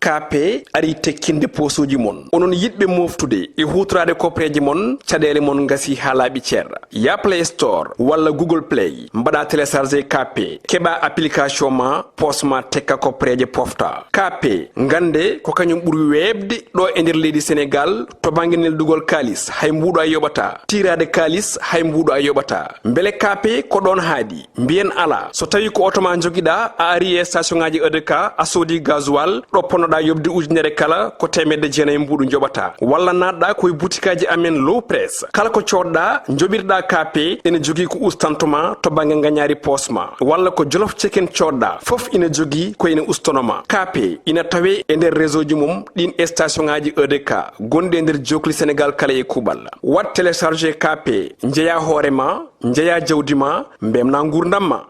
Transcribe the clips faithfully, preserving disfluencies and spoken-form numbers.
Kaape arii tekkinde poosuuji mon. Onon yiɗɓe mooftude e huutoraade koppareeje mon, caɗeele mon ngasii haa laaɓi cer. Yah Play Store walla Google Play, mbaɗaa télécharger Kaape, keɓaa application ma, poos ma tekka koppareeje pofta. Kaape, ngannde ko kañum ɓuri weeɓde ɗo e nder leydi Senegaal to bannge neldugol kaalis, hay mbuuɗo a yoɓataa. Tiiraade kaalis, hay mbuuɗo a yoɓataa. Mbele Kaape ko ɗoon haaɗi? Mbiyen alaa. So tawii ko oto ma njogiɗaa, a arii e station ŋaaji E D K, a soodii gasoil, ɗo ponnoɗaa yoɓde ujunere kala, ko teemedde jeenayi mbuuɗu njoɓataa. Walla naatɗaa ko e butikaaji amen Low Press. Kala ko coodɗaa, njoɓirɗaa Kaape, ene jogii ko ustantoo ma to bannge ngañaari poos ma. Walla ko Jolof Chicken coodɗaa, fof ina jogii ko ina ustanoo ma. Kaape ina tawee e nder réseau ji mum ɗiin station ŋaaji E D K gonɗi e nder jookli Senegaal kala e kuuɓal. Waɗ télécharger Kaape, njeyaa hoore ma, njeyaa jawdi ma, mbeltinaa nguurndam ma.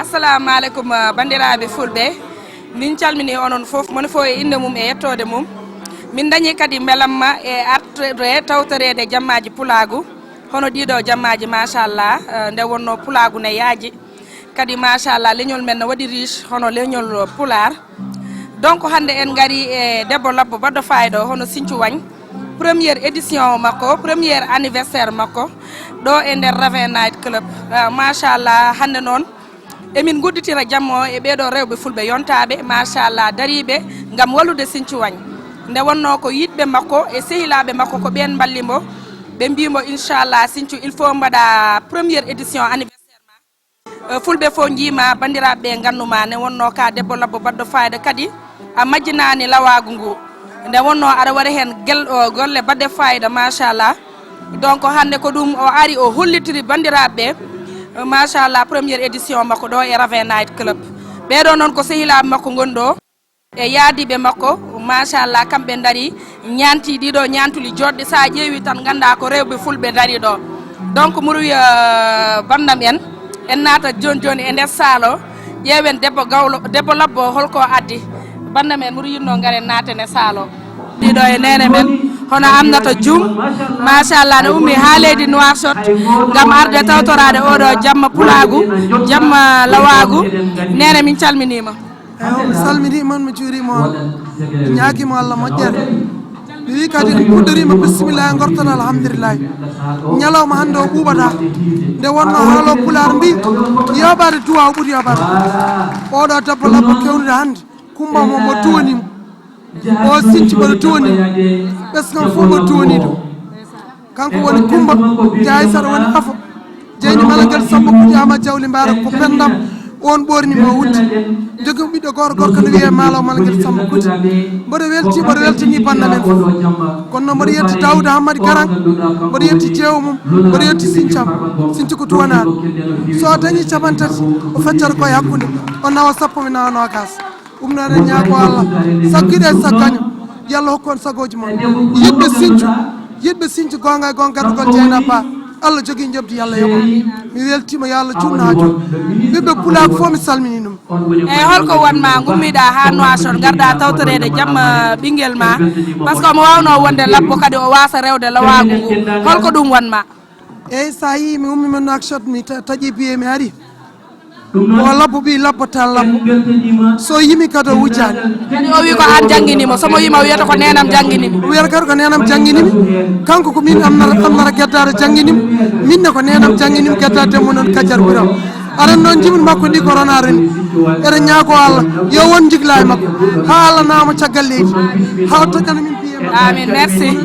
Assalamu aleykum, uh, banndiraaɓe fulɓe. Min calminii onon fof, moni fof e innde mum e yettoode mum. Min ndañii kadi mbelamma e artude tawtoreede jammaaji pulaagu, hono ɗiiɗoo jammaaji, machallah, uh, nde wonnoo pulaagu ne yaaji. Kadi, machallah, leñol men no waɗi riche, hono leñol Pulaar. Donc, hannde en ngari e debbo labbo baɗɗo fayida o, hono Sinthiou Wagne. Première édition makko, premier anniversaire makko, ɗo e nder Ravin Night Club. Ah, machallah, hannde noon, emin ngudditira jamma o e ɓeeɗo rewɓe fulɓe yontaaɓe, machallah, dariiɓe ngam wallude Sinthiou Wagne. Nde wonnoo ko yiɗɓe makko e sehilaaɓe makko ko ɓeen mballi mbo, ɓe mbii mbo, inchallah, Sinthiou, il faut mbaɗa première édition anniversaire ma. Eh, fulɓe fof njiima, banndiraaɓe ɓe nganndu ma, ne wonnoo ka debbo labbo baɗɗo fayida kadi, a majjinaani lawaagu ngu. Nde wonnoo aɗa waɗa heen gel-, o, golle baɗɗe fayida, machallah. Donc, hannde ko ɗum o ari, o hollitiri banndiraaɓe ɓe, eh, machallah, première édition makko ɗo e Ravin Night Club. Ɓeeɗo noon ko sehilaaɓe makko ngoni ɗo. E yaadiiɓe makko, machallah, kamɓe ndarii, ñaantii ɗiiɗoo ñaantuli jooɗɗi. So a ƴeewii tan, nganndaa ko rewɓe fulɓe ndarii ɗo. Donc, mboɗo wiya, eh, banndam en, en naata jooni jooni e nder saal o, ƴeewen debbo gawlo, debbo labbo, holko addi. Banndam en, mboɗo yiɗnoo ngaren naaten e saal o. Ɗiiɗoo e neene men, hono Aminata Dioum, machallah, ne ummii haa leydi Nouakchott ngam arde tawtoraade oɗo jamma pulaagu, jamma lawaagu. Neene, min calminiima. Eeyo, mi salminiima on, mi juuriima on, mi ñaagiima Allah moƴƴere. Mi wiyi kadi, en puɗɗoriima bisimillahi, en ngortata alhamdulillahi. Ñalawma hannde o ɓuuɓataa. Nde wonnoo haalo Pulaar mbii, yooɓaade duwaaw ɓuri yooɓaade. Oɗo debbo labbo kewnude hannde, Kumba mo, mo duwanii mo. O Sinthiou mboɗo duwanii mo. Ɓesngu am fof mboɗo duwanii ɗum. Kanko woni Kumba, Njaay Sara woni afo. Jeyni Malagel Samba Kudi Ama Jawli Mbaara ko penndam, oon ɓoorni mo wuddi. Jogii ɓiɗɗo gooto gorko no wiyee Maalo Malagel Samba Kudi. Mboɗo weltii, mboɗo weltanii bannda men fof. Kono noon mboɗo yetti Daawuda Hammadi Garang, mboɗo yetti jeewo mum, mboɗo yetti Sinthiou am. Sinthiou ko duwanaaɗo. So o dañii capanɗe tati, o feccata ko e hakkunde, o nawa sappo, mi nawa noogaas. Ɗum noon en ñaago Allah, saggiɗo e saggaño, yo Allah hokku on sagooji mon. Yiɗɓe Sinthiou, yiɗɓe Sinthiou goonga e goonga, gardagol Dieynaba Ba, Allah jogii njoɓdi, yo Allah yoɓ on. Mi weltiima, yo Allah juutnu haaju. Ɓiɓɓe Pulaagu fof, mi salminii ɗum. Eyi, holko wonma ngummiɗa haa Nouakchott, ngarɗa tawtoreede jamma ɓinngel ma? Par ce que omo waawnoo wonde labbo, kadi o waasa rewde lawaagu ngu. Holko ɗum wonma? Eyi, so a yii mi ummiima Nouakchott, mi ta-, taƴi biye, mi ari. Ko labbo ɓii labbo tan labbo. So yimi kadi o wujjaani. Kadi o wi ko aan janngini mo. So mo yima o wiyata ko neenam janngini mi. O wiyata kadi ko neenam janngini mi. Kanko ko min Amnata, Amnata Geddaado janngini mo. Min ne ko neenam janngini mi, Geddaado Demba noon Kadiar Biram. Aɗa anndi noon jimri makko ndi ko ronaa reni. Eɗen ñaago Allah yo won njiglaay makko. Haa Allah nawa mo caggal leydi. Haa o toƴƴana min. Amin, merci.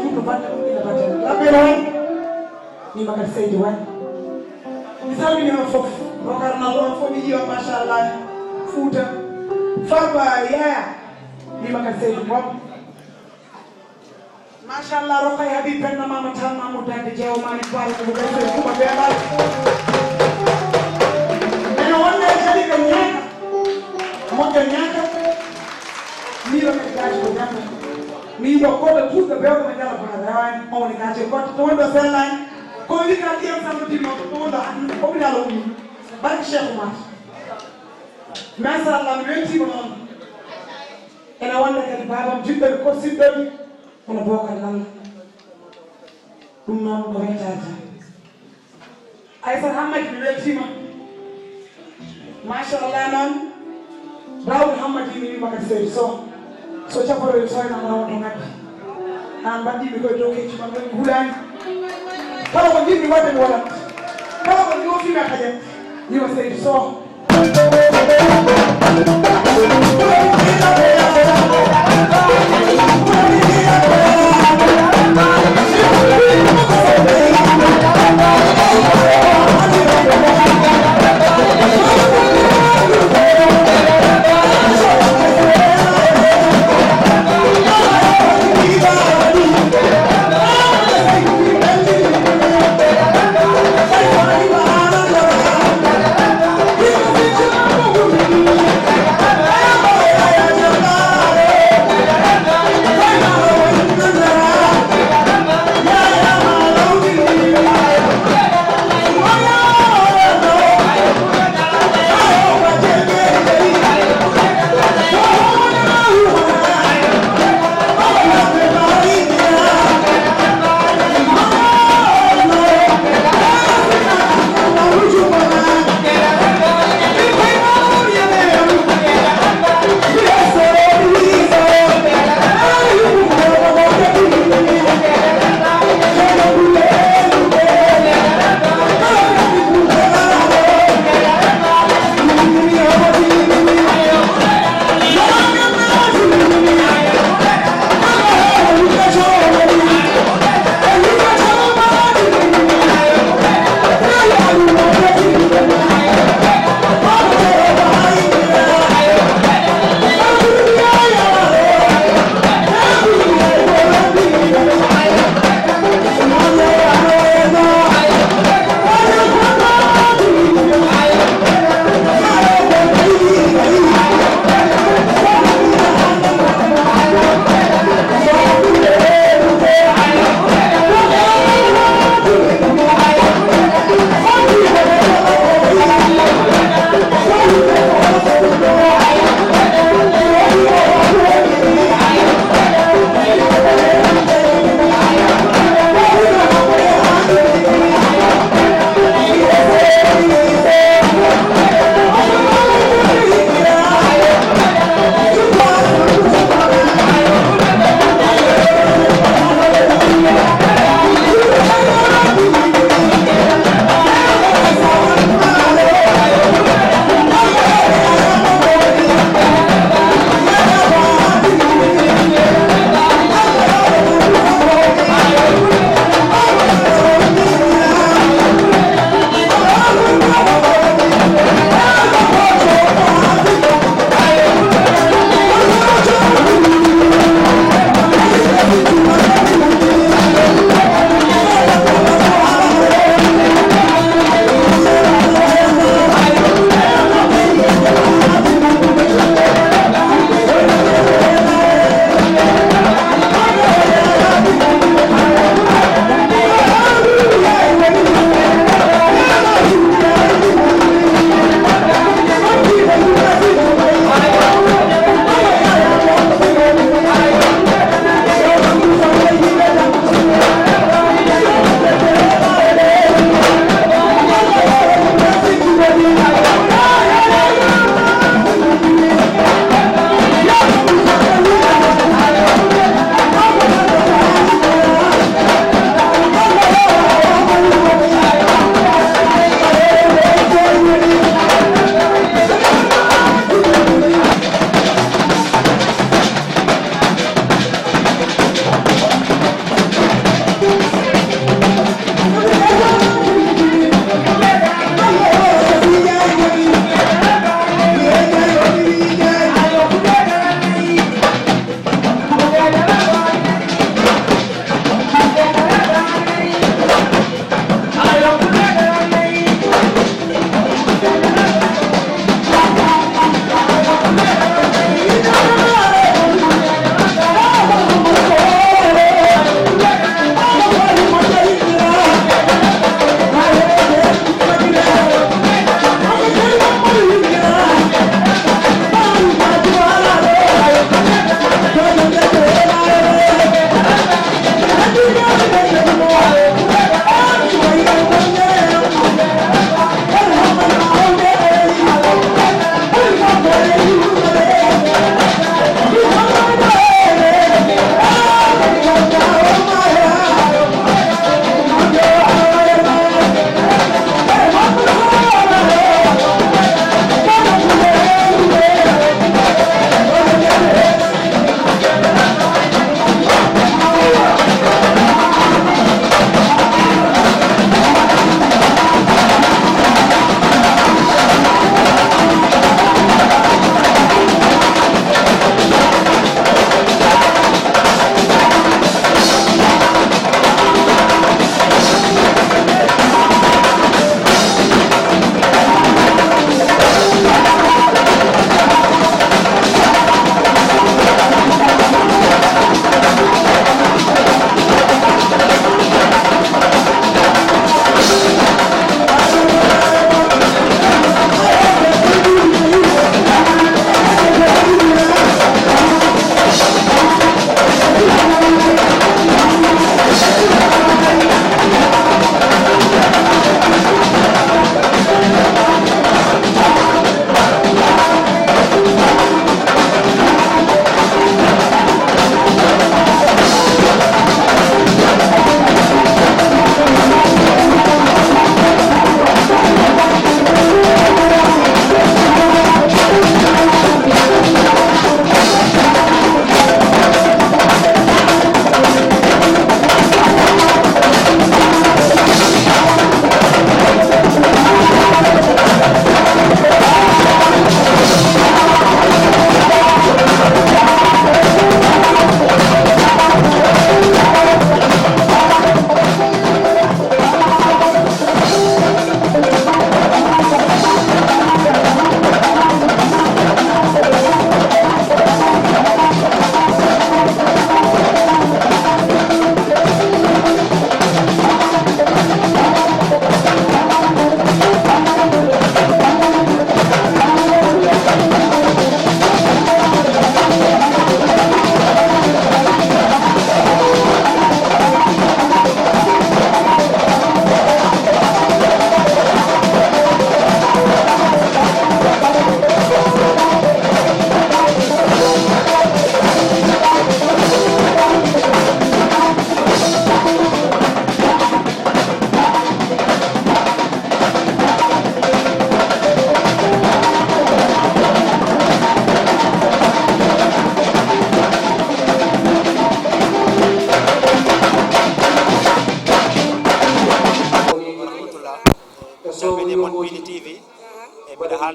Juutno batte ɗum ina batte. Labbe noon. Min Bakar Seydi Wan. Mi salmini on fof. Bokar na ɗon fof mi yiwa machallah. Fuuta. Farba Yaya. Min Bakar Seydi Ngom. Machallah Rokhaya Habib Penna Mama Tan Mamour Dande Jeewo Mani Fall ko Bukar Seydi Kuma Bebal. Ene wonde e kadi ɓe ñaaka. Moƴƴo ñaaka. Miɗo kadi gaaji ko jamma. Mi yiɗo koɗo tuuɗo bewɗo mo jala kono rewani. On woni gaaji ko to wonɗo sellani. Ko wi ka ndiyam sambo timma ko wonɗo hopitaal o ummi. Barke Cheikh Oumar. Machallah mi weltima noon. Ene wonde kadi babam jiɗɗo mi korsinɗo mi. Kono Bokar Lalla. Ɗum noon ko weltaade. Aysata Hammadi mi weltiima. Machallah noon. Daawuda Hammadi mi wiima kadi Seydi Soh. So caporel soyna ma wonto ngaddi. Aan mbaɗɗiimi koye dow kecci ma ɗon hulaani. Kala ko njiɗmi waɗde mi waɗat. Kala ko joofimi a taƴat. Yo Seydi Soh.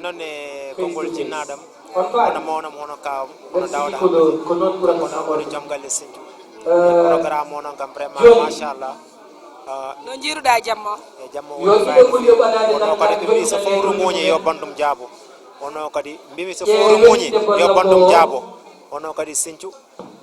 Noon e konngol jinnaaɗam, hono mawnam, hono kaawam, hono daawɗo haɓɓude. Kanko noon woni joom galle Sinthiou. E programme o noon kam, vraiment, machallah. Ah, no njiiruɗaa jamma o? E jamma o woni fayde feewi. Wonno kadi ɓe mbii so fowru muuñi, yo banndum jaabo. Wonno kadi mbimi so fowru muuñi, yo banndum jaabo. Wonno kadi Sinthiou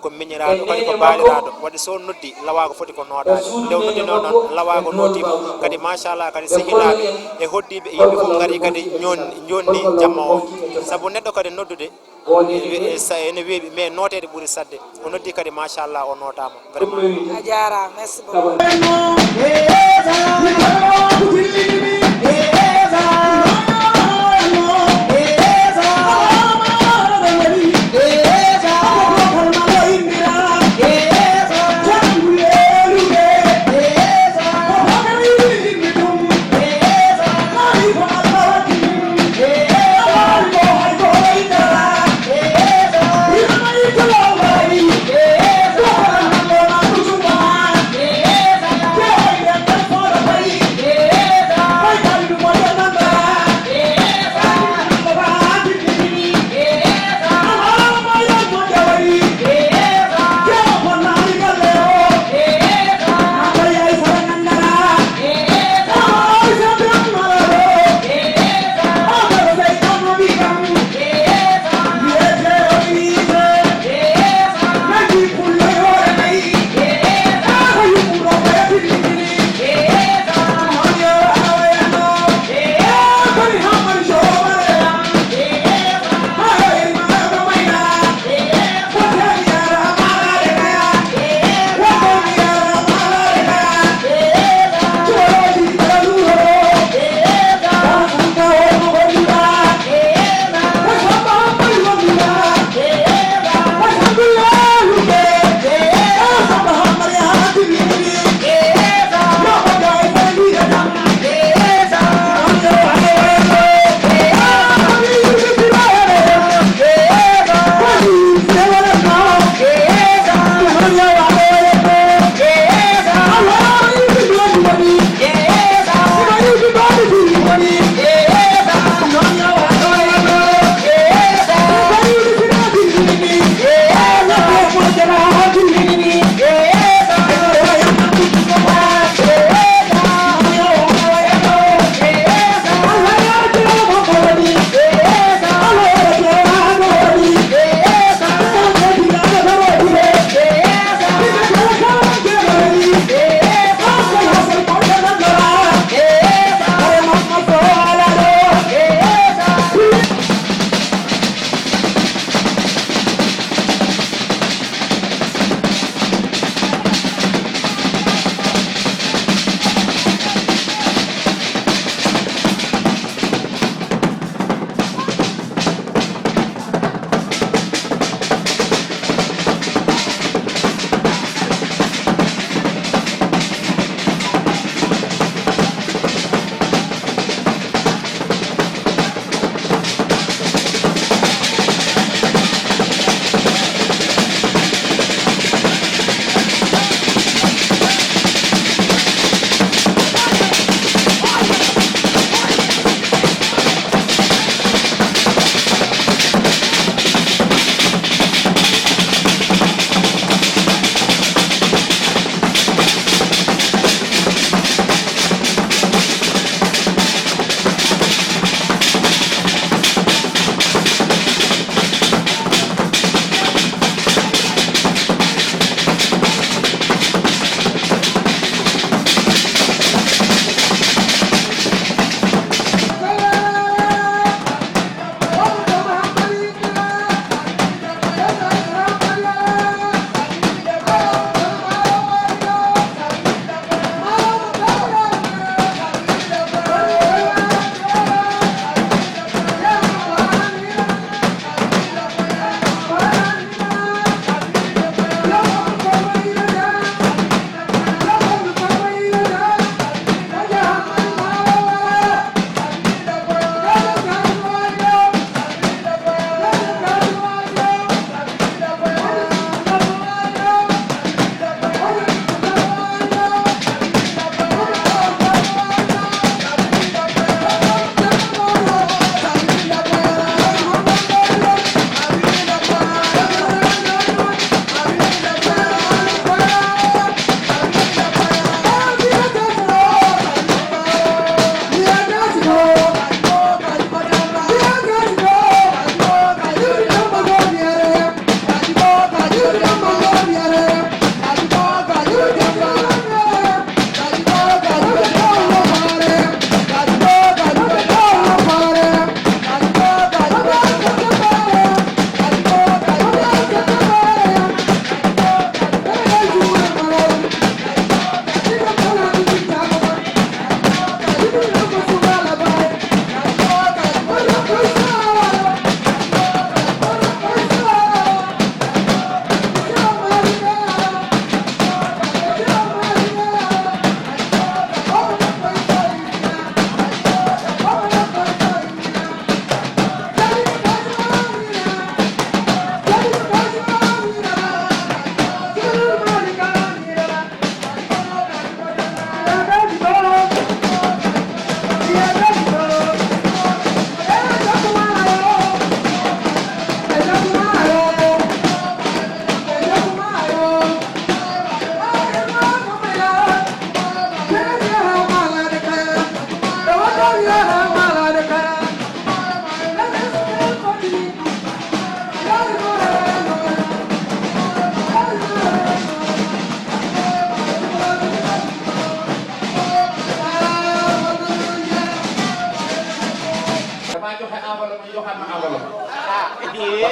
ko miñiraaɗo, kadi ko baaliraaɗo. Waɗi so noddi, lawaago foti ko nootaade. Nde o noddinoo noon, lawaago nootiima. Kadi machallah, kadi sehilaaɓe e hoɗdiiɓe e yimɓe fof ngari kadi ñoon-, jonni jamma o. Sabu neɗɗo kadi noddude, ene we-, e sa-, ene weeɓi, mais nooteede ɓuri saɗde. O noddi kadi machallah, o nootaama. Vraiment. A jaaraama, merci beaucoup.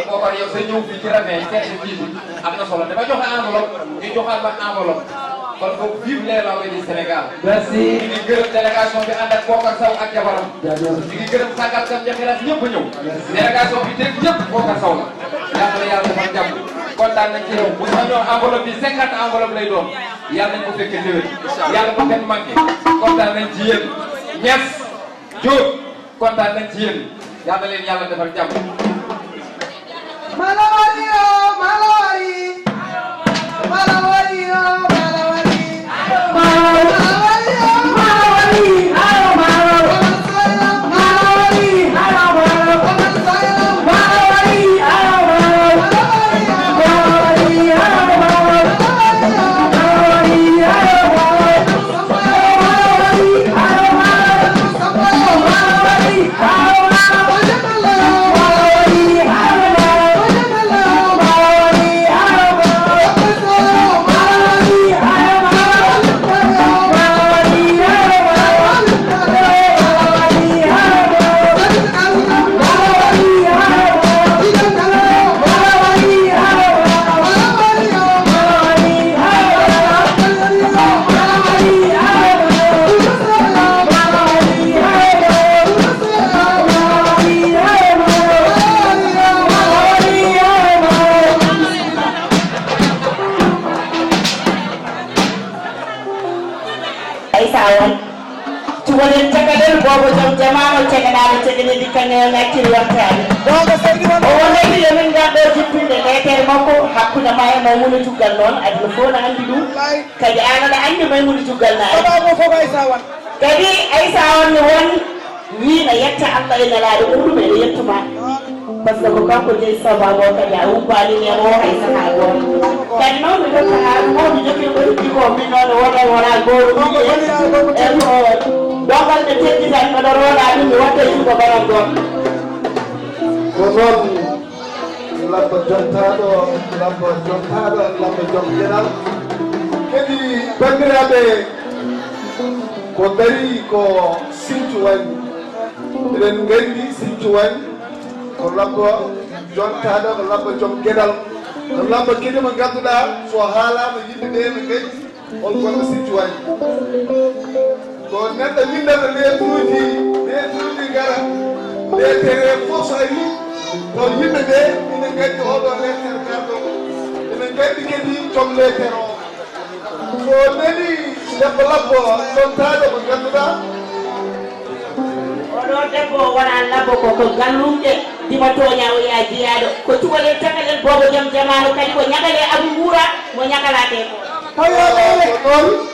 Bookar, yow sa ñëw fii ci ravin yi, seet si fii bi, am na solo. Dama joxe enveloppe, ñu joxaat ma enveloppe. Kon boog, vive les Lawbe du Sénégal. Merci. Ñu ngi gërëm délégation bi ànd ak Bookar Sow ak jabaram. Jaajëf. Ñu ngi gërëm Sagal Kan, Jaxiraat, ñëpp ñëw. Merci. Délégation bi dégg ñëpp Bookar Sow la. Yàlla na yàlla defal jàmm. Kontaan nañ ci yow. Bu sañoon enveloppe bi cinquante enveloppe lay doon. Yàlla nañ ko fekkee déwén. Yàlla bu kenn manqué. Kontaan nañ ci yéen. Niass Diop, kontaan nañ ci yéen. Yàlla na leen yàlla defal jàmm. Malawari o, malawari. Malawari o, malawari. Malawari o, malawari. Alo malo. Malawari, alo malo. Malawari, alo malo. Malawari, alo malo. Malawari, alo malo. Ay sa won cukalel cakalel boobo jom jamaano, caganaano cagane dikkanne on acciri wartaani. Boobo seydi won. O wonani yomin ngarɗo jippinde leetere makko hakkunde ma e Maymuna Cuggal noon, aduna fof na anndi ɗum. Kadi aan aɗa anndi Maymuna Cuggal na ari. Sababu fof ko Aysa won. Kadi Aysa on ne won wii na yetta Allah e Nelaaɗo, ko ɗum ene yettuma. Par ce que ko kanko jeyi sababu o, kadi a ubbaani neema o hay sahaa gooto. Kadi noon mi rokka haa mawɓe jokkii ko hikki ko, min noon wona, wona gooto. E ko dongal ɓe teddi tan, mbeɗa rooga ɗum, mi watta e junngo banam gooto. Ko noon. Labba jontaaɗo, labba jontaaɗo, labba jom geɗal. Kadi, banndiraaɓe, ko darii ko Sinthiou Wagne. Eɗen nganndi Sinthiou Wagne ko labba jontaaɗo, ko labba jom geɗal. Ko labba kadi mo ngannduɗaa, so haalaama, yimɓe ɓe ne nganndi. On gonɗo Sinthiou Wagne. Ko neɗɗo windata leetuuji, leetuuji ngara, leetere fof so ari, ko yimɓe ɓe ina nganndi oɗo leetere garɗo, ina nganndi kadi joom leetere o. So neli debbo labbo, jontaaɗo mo ngannduɗaa, oɗo debbo o wonaa labbo, ko, ko gallumɗe, dima tooña o yaa jiyaaɗo. Ko cukalel cakalel boobo jom jamaano, kadi ko ñagalee Abu Nguura mo ñagalaate ko. Ko noon.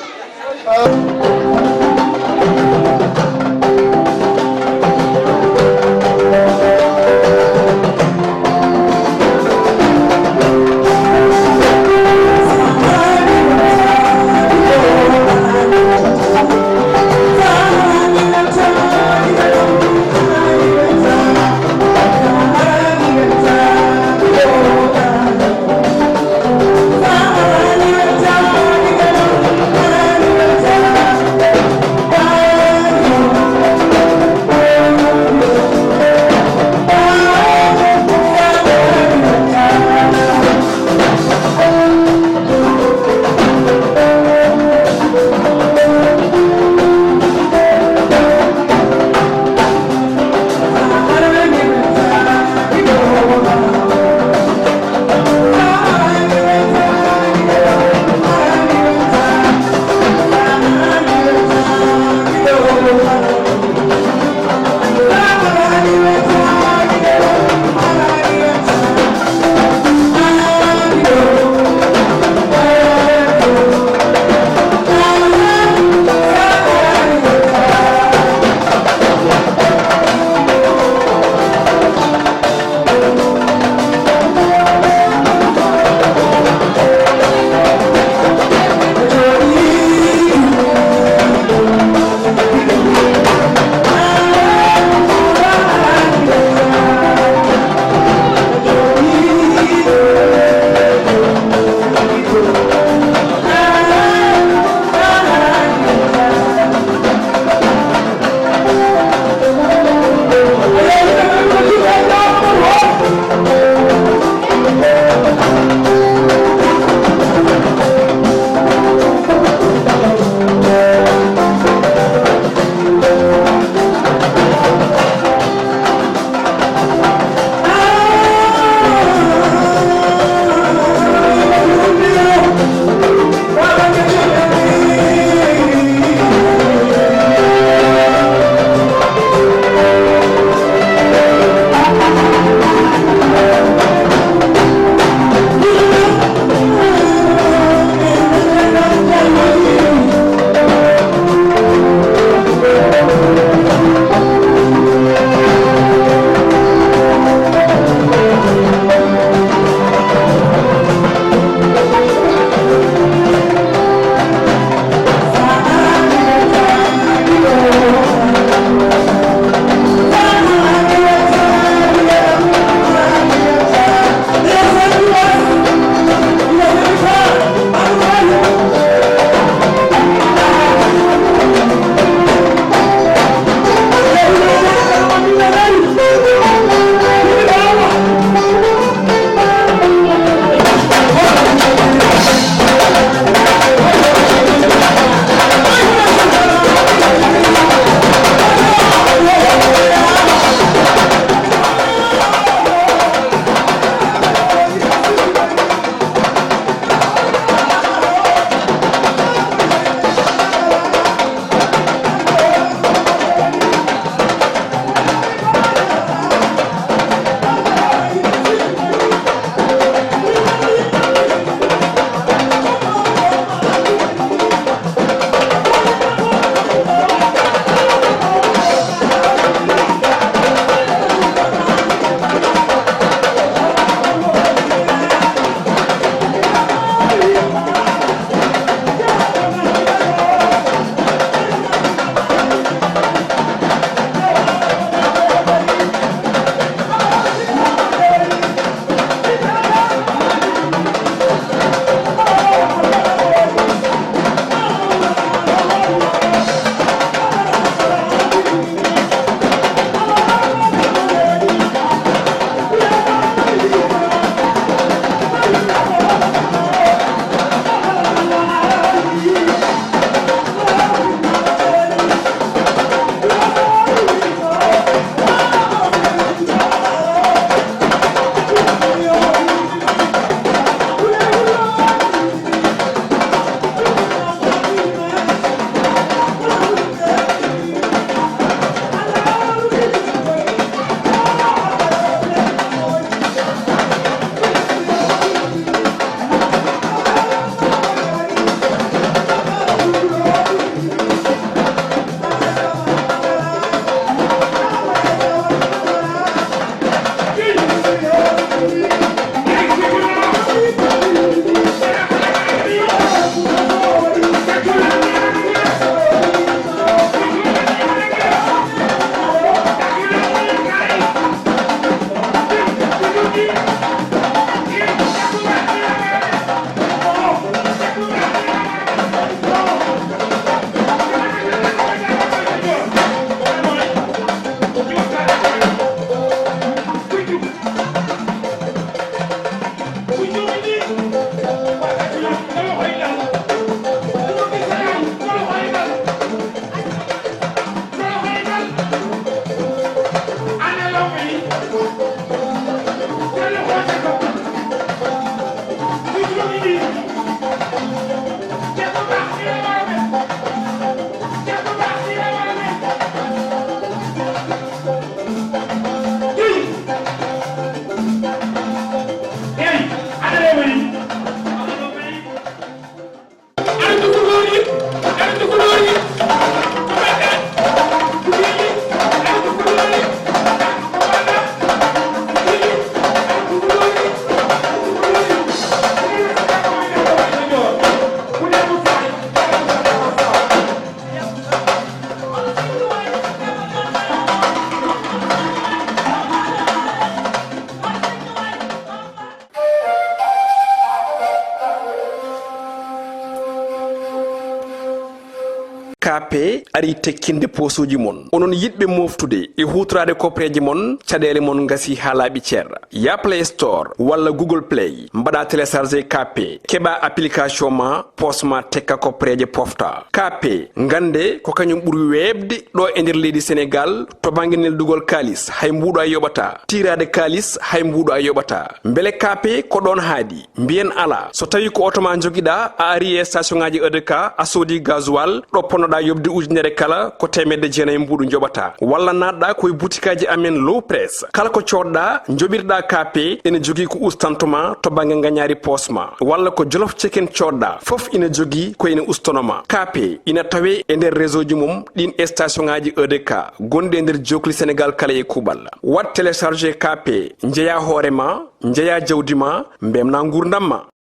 K P ari tekkinde poosuuji mon. Onon yiɗɓe mooftude e huutoraade kopreeje mon, caɗeele mon ngasi haa laaɓi cer. Ya Play Store walla Google Play, mbaɗa télécharger K P, keɓa application ma, poos ma tekka kopreeje pofta. K P, ngannde ko kañum ɓuri weeɓde ɗo e nder leydi Senegaal to bannge neldugol kaalis, hay mbuuɗo a yoɓata. Tiiraade kaalis, hay mbuuɗo a yoɓata. Mbele K P ko ɗoon haaɗi? Mbiyen alaa. So tawii ko oto ma njogiɗaa, a ari e station ŋaaji E D K, a soodi gasoil, ɗo ponnoɗaa yoɓde ujunere kala, ko teemedde jeenayi mbuuɗu njoɓataa. Walla naatɗaa ko e butikaaji amen Low Press. Kala ko coodɗaa, njoɓirɗaa K P, ene jogii ko ustanto ma to bannge ngañaari poos ma. Walla ko Jolof Chicken coodɗaa, fof ina jogii ko ene ustono ma. K P ina tawee e nder réseau ji mum ɗin e station ŋaaji E D K gonɗi e nder jookli Senegaal kala e kuuɓal. Waɗ télécharger K P, njeyaa hoore ma, njeyaa jawdi ma, mbemnaa nguurndam ma.